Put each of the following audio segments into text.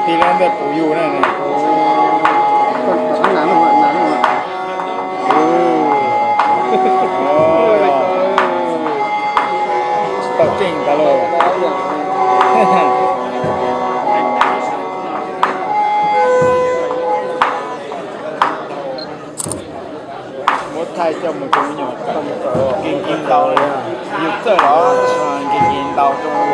Tig los ntawm puv yus na. Tau keej tas los. Muab thaij coj mus rau me nyuam nkees nkees ntaus, yus txawj los nkees nkees ntaus rau.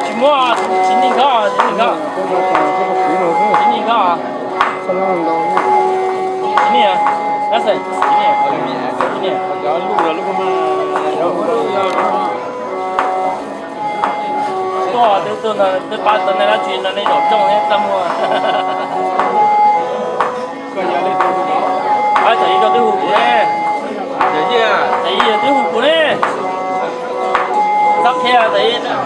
Tsis muaj, tsis nim ko, tsis nim ko. Tsis nim ko. Tsis nim, tsis nim, tsis nim. Tuaj, twb tuaj no, twb pab tau nej dab tsi no nej zaum coob thiab txaj muag. Pab txawm yog twb hu kuv ne, txawm yog twb hu kuv ne, txhob qhia,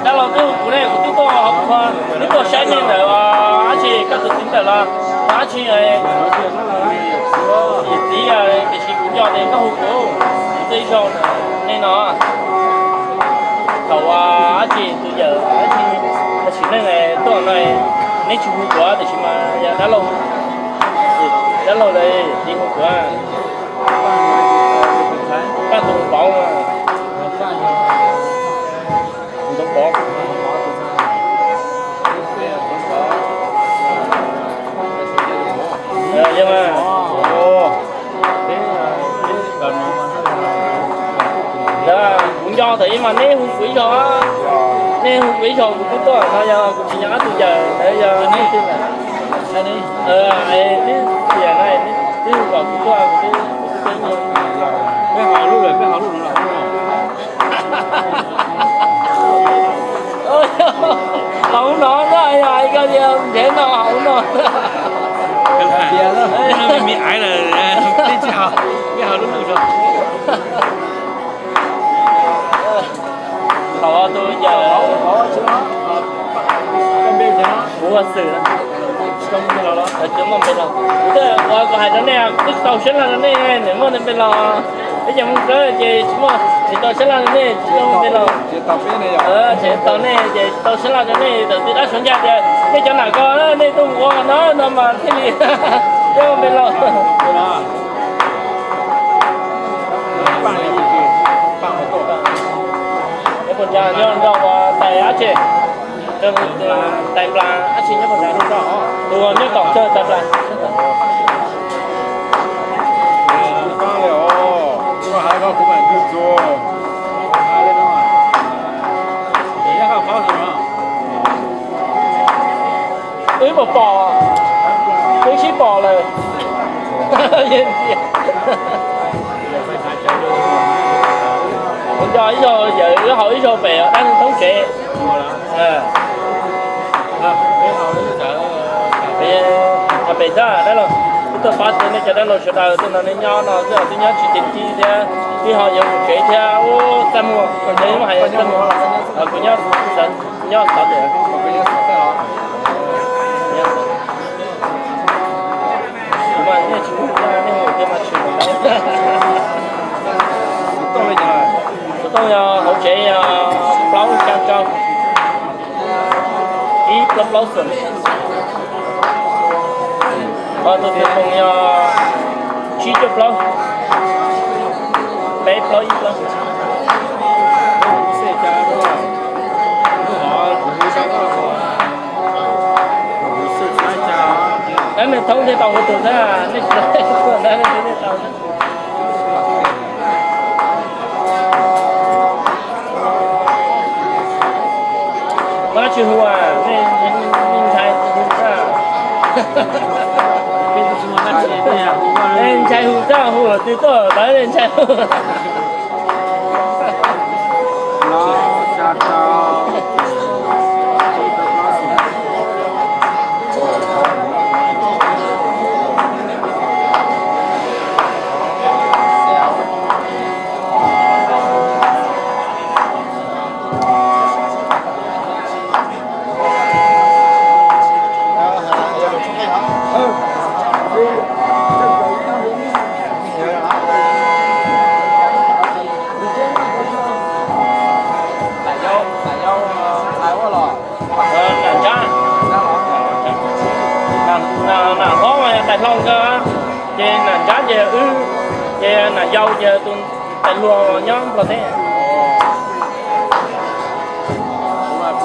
dab laug twb hu kuv ne, kuv twb tuaj, twb tuaj saib nej ntawm dab tsi, koj tus txiv ntawm los dab tsi, yawm txiv, tiam sis kuv nco tias koj hu kuv, kuv twb ib zaug nej no. Thaum dab tsi tus yawm dab tsi, tam sim neej tuaj no, neb tsis hu kuv tiam sis mas yog dab laug, dab laug lawv txiv hu kuv, Paj tus Pov, Ntxoov Pov. Kuv nco thaum ub mas neb hu kuv ib zaug, nej hu kuv ib zaug kuv twb tuaj no, yog kuv tsis nco qab tus yawm ntawd yog twb tias na, twb hu kom kuv tuaj, kuv twb, hauv no na, hais koj tias nrhiav no hauv no. Me aiv lawm, tib tsis hauv, tib hauv lub lwm. Thaum tus yawm, kuv ua xwm, kuv muaj npe los, kuv twb ua kom hais rau nej, kuv twb tsis tau sab laj rau nej, nws muaj npe los, peb cov Hmoob Kawb ces tsis muaj, tsis tau sab laj rau nej, tsis tau npe los, tsis tau nej ces tsis tau sab laj rau nej, thaum twg dab Suav ncaj tias nej cov nam ko nej tuaj mus ua no no mas thiaj li, peb ua npe los. Nyob puas nrog, nyob nrog tais dab tsi, tais nplas dab tsi nyob puas nrog, tus nyob tom chaw tais nplas. Wb pom pom, wb sib pom lawm. Kuv nco ib zaug yawm wb haus ib zaug pem dab neeg thoob tsev. Pem xwb dab laug, wb tuaj pab tau nej cov dab laug sawv daws tuaj no, nej nyob no twb, twb nyob tsis ceev tib thiab, wb ho yuav mus tsev thiab, ub txaj muag, hais txaj muag, kuv nyob, nyob xov tias Xov tooj yog hauv tsev yog plaub xya rau, ib plaub plaub xoom. Ho tus xov tooj yog tsib cuaj plaub, peb plaub ib plaub. Dab neeg thoob thiaj tau ua tus thiab, nej tsis tau, nej tsis tau. Muaj dab tsi hu, nej ntshai hu tag. Nej ntshai hu tag, hu twg tuaj tawv nej ntshai hu. Nam Ntsab, nam hlob mas yog tais hlau nkawd, ces nam Ntsab ces wb, ces nam yau ces tus tais hluas nyob Nplog teb.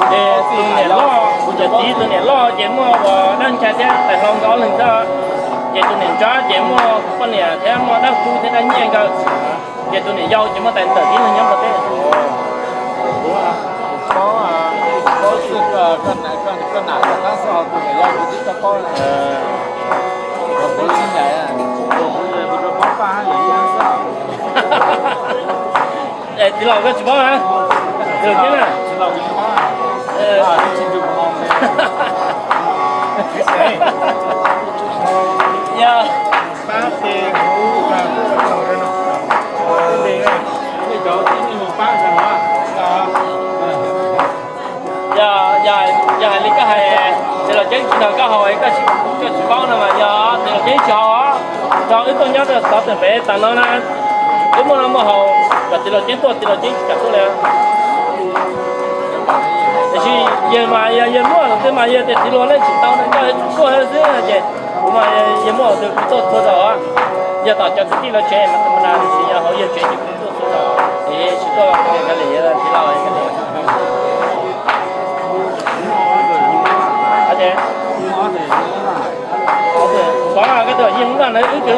Ces tus niam loj, yawm txiv tus niam loj ces muaj ua dab ntxhais thiab tais hlau nkawd ob leeg xwb. Ces tus niam Ntsab ces muaj poj niam thiab muaj dab kub thiab dab nyiaj nkawd. Ces tus niam yau ces muaj tais ntxawm tib neeg nyob Nplog teb. Es txiv laus koj tsis paub na? Txiv laus tsis paub na. Yog, yog, yog hais li koj hais, txiv laus ceeb tsis nrog koj haus, koj tsis paub no mas yog txiv laus ceeb tsis haus, nrog wb tuaj nyob rau tod tawm pem tas no na, wb muaj noj muaj haus, kom txiv laus ceeb tuaj, txiv laus ceeb tsis kam tuaj li. Tiam sis yawg mas yog yawg muaj los twg mas yog tias txiv laus leej tsis tau no, koj tuaj xwb ces kuv mas yawg muaj los twg kuv tuaj txhua zaus. Yog tom cov kwv tij lawv tsev mas thaum ub na, tiam sis yog hauv yawg tsev ces kuv tuaj txhua zaus, tsis tuaj li, txiv laus. Koj tus yeej muaj na, wb